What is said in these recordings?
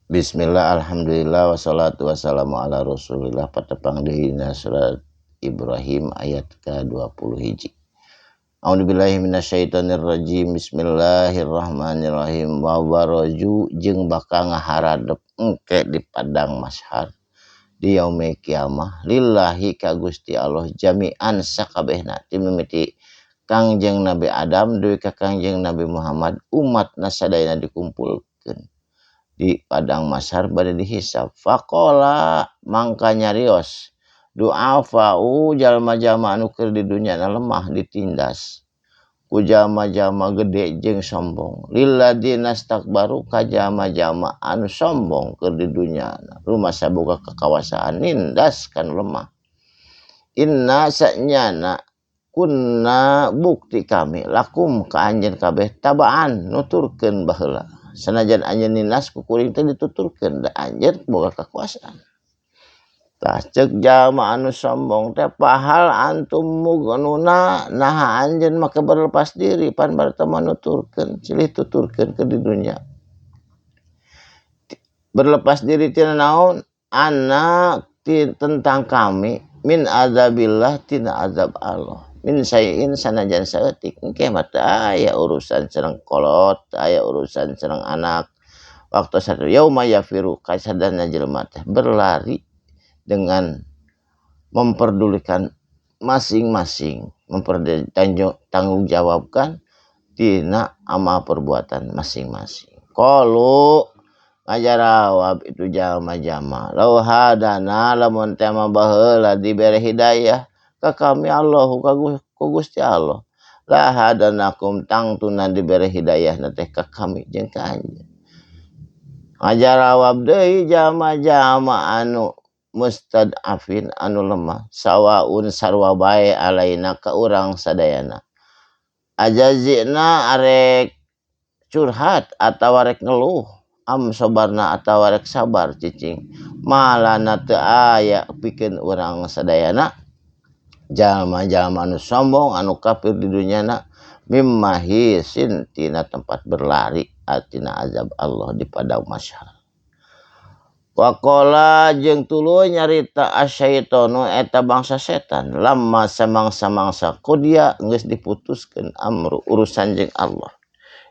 Bismillah, alhamdulillah, wassalatu wassalamu ala rasulillah. Patepang deui surat Ibrahim ayat ke-21. A'udzubillahi minasyaitonirrajim. Bismillahirrahmanirrahim. Wa baraju jeung bakal ngaharadep engke di padang mahsyar di yaumil kiamah, lillahi ka Gusti Allah, jami'an sakabehna, ti mimiti Kangjeng Nabi Adam dugi ka Kangjeng Nabi Muhammad, umatna sadayana dikumpulkeun di padang mahsyar bade dihisab. Faqala mangka nyarios du'afa'u jalma-jalma anu keur di dunya na lemah, ditindas ku jalma-jalma gede jeung sombong, lilladina stakbaru ka jalma-jalma anu sombong keur di dunya rumasa boga kakawasaan nindas kan lemah, inna sanyana kunna bukti kami lakum ka anjeun kabeh tabaan nuturkeun baheula, sanajan anjeun nindas ku kuring teh dituturkeun da anjeun boga kekuasaan. Tah, ceuk jalma anu sombong teh, fahal antum mughnuna, naha anjeun make berlepas diri, pan baruta nuturkeun, silih tuturkeun ke di dunya. Berlepas diri tina naon? Anna tentang kami, min azabillah tina azab Allah, min syai'in sanajan saeutik. Engke mah teu aya urusan sareng kolot, teu aya urusan sareng anak. Waktu satu yauma yafiru kasadana jelema teh berlari dengan memperdulikan masing-masing, tanggung jawabkan tina amal perbuatan masing-masing. Qalu ngajarawab itu jalma-jalma, lau hadana lamun teh mah baheula dibere hidayah ka kami Allahu ku Gusti Allah, la hadanakum tangtuna dibere hidayah na teh ka kami jeung ka anjeun. Ngajarawab deui jalma-jalma anu mustad'afin anu lemah, sawaun sarua bae alaina ka urang sadayana, ajazina arek curhat atawa rek ngeluh, am sobarna atawa rek sabar cicing, malana teu aya pikeun urang sadayana jalma-jalma anu sombong anu kafir di dunyana mimmahisin tina tempat berlari tina azab Allah di padang mahsyar. Waqala jeung tuluy nyarita asyaitonu eta bangsa setan, lamma samangsa-mangsa qudiya geus diputuskeun amru urusan jeung Allah.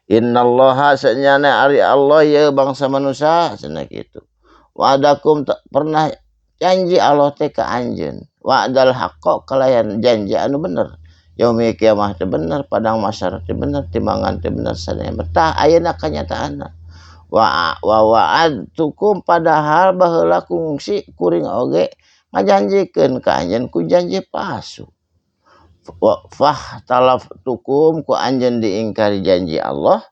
Innallaha sanyana ari Allah ye bangsa manusia cenah kitu. Wa'adakum pernah janji Allah teh ka anjeun. Wa'dal haqqo kalayan janji anu bener. Yaumil kiamah teh bener, padang mahsyar teh bener, timbangan teh bener sadaya. Tah ayeuna kanyataanna. Wa wa'adtukum padahal baheula kungsi kuring oge ngajanjikeun ka anjeun ku janji palsu. Wa fahtalaftukum ku anjeun diingkari janji Allah,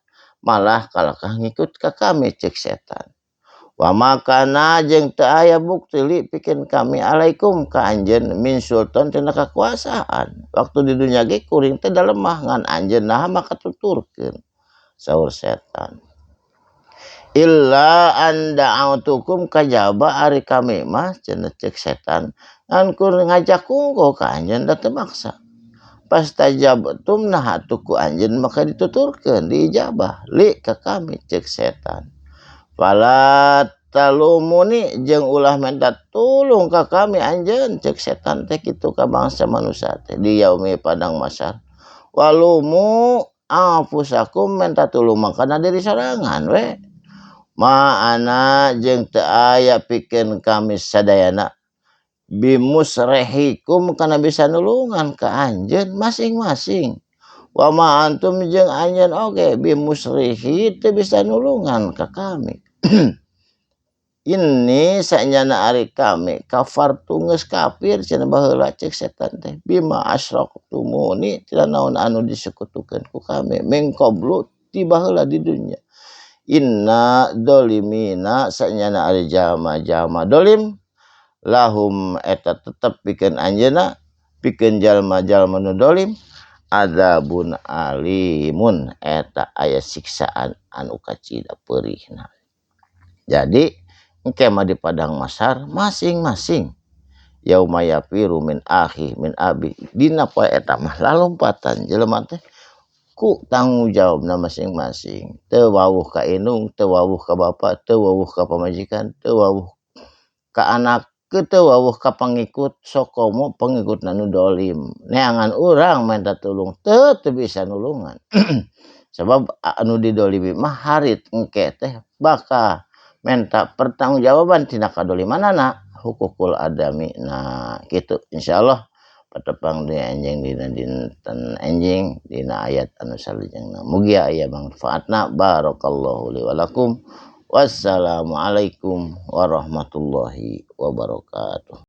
malah kalakah ngikut ka kami cek setan. Wa makana jeung teu aya bukti li pikeun kami alaikum ka anjeun min sultan tina kakuasaan. Waktu di dunya ge kuring teh da lemah ngan anjeun naha maka tuturkeun saur setan. Illa an da'autukum kajaba ari kami mah cenah cek setan ngan kur ngajak kungko ka anjeun da teu maksa. Pastajabtum nah atuh ku anjeun maka dituturkeun diijabah li ka kami cek setan. Fala talumuni jeung ulah minta tulung ka kami anjeun cek setan teh kitu ka bangsa manusia teh di yaumi padang mahsyar. Walumu anfusakum minta tulung makana diri sorangan we. Ma'ana jeung teu aya pikeun kami sadayana bimusrehikum kana bisa nulungan ka anjeun masing-masing. Wa ma antum jeung anjeun oge bimusrihi teu bisa nulungan ka kami. Ini sanyana ari kami kafartu geus kafir cenah baheula cek setan teh bima asraktumuni tina naon anu disekutukeun ku kami min qablu ti baheula di dunya. Inna dolimina sanyana ari jalma-jalma dolim lahum eta tetep pikeun anjeunna pikeun jalma-jalma nu dolim adzabun alimun eta aya siksaan anu kacida peurihna. Jadi engke mah di padang mahsyar masing-masing yauma yafiru min akhi min abi dina poe eta mah lalompatan jelema teh. Ku tanggung jawabna masing-masing. Teu wawuh ka indung, teu wawuh ka bapa, teu wawuh ka pamajikan, teu wawuh ka anak, teu wawuh ka pangikut, sokomo pangikutna nu dolim. Neangan urang minta tulung teu teu bisa nulungan. Sebab anu didolimi mah harit engke teh bakal minta pertanggungjawaban tina kadolimanana hukukul adami. Nah kitu insyaallah patepang deui anjing dina dinten anjing dina ayat anu salajengna. Mugia aya manfaatna. Barakallahu li wa lakum. Wassalamualaikum warahmatullahi wabarakatuh.